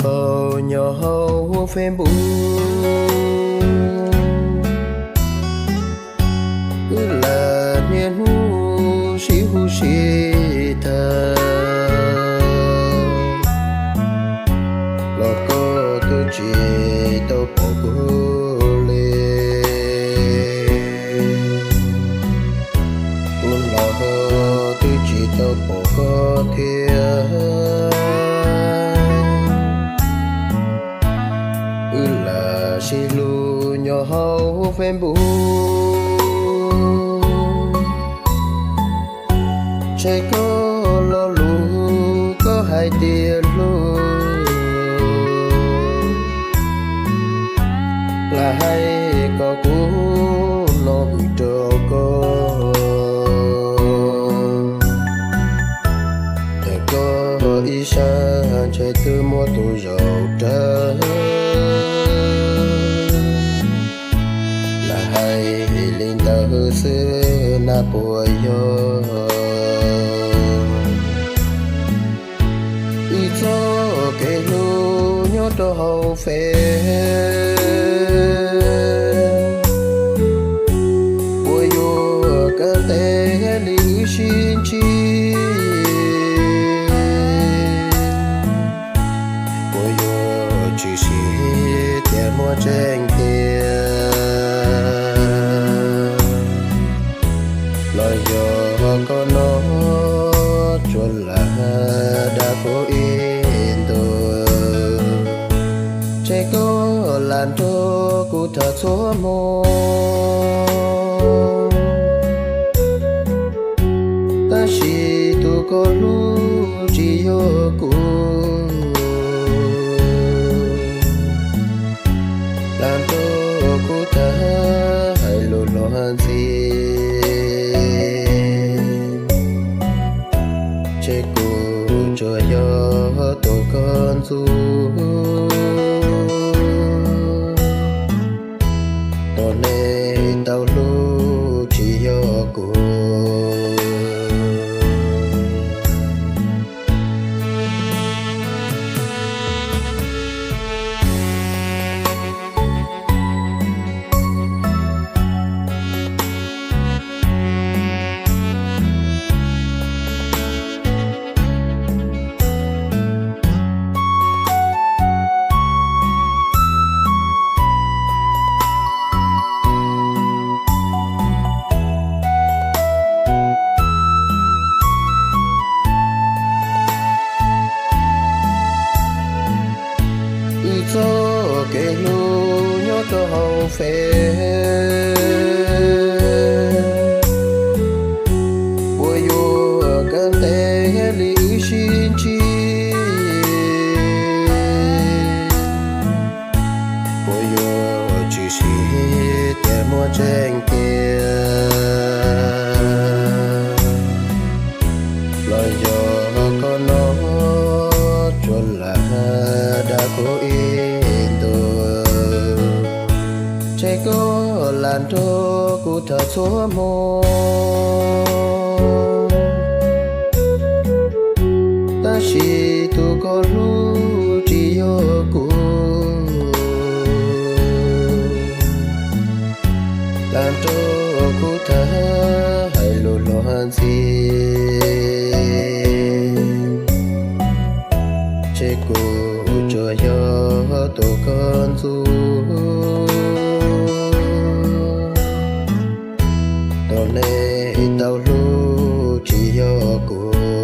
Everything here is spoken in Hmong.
Nyob hauv Facebook, wb lam niaj hnub sib hu sib tham, los koj twb tsis tau pom kuv li. Kuv los twb tsis tau pom koj thiab. Wb lam sib hlub nyob hauv Facebook, ntshe koj lo lus koj hais tias hlub, lam hais kom kuv no hwm rau koj. Ntawm koj ib sab ntshe twb muaj tus zaum rawv, lam hais li ntawd xwb na puas yog? Wb txoj kev hlub nyob rau hauv Fev, puas yuav kav ntev li wb sib ntsib? Puas yuav tshwm sim tias muaj tseeb tiag, los yog koj no tsuas lam dag kuv ib ntus? Ntshe koj lam nrog kuv tham txhua hmo, tab sis tus koj hlub tsis yog kuv. Lam nrog kuv tham hais lus luag ntxhi, ntshe kuv tsuas yog tus koj ntxub. Tos nej tau hlub tsis yog kuv. Wb txoj kev hlub nyob rau hauv Fev, puas yuav kav ntev li wb sib ntsib? Puas yuav tshwm sim tias muaj tseeb tiag, los yog koj no tsuas lam dag kuv ib ntus? Ntshe koj lam nrog kuv tham txhua hmo, tab sis tus koj hlub tsis yog kuv. Lam nrog kuv tham hais lus luag ntxhi, ntshe kuv tsuas yog tus koj ntxub. Tos nej tau hlub tsis yog kuv.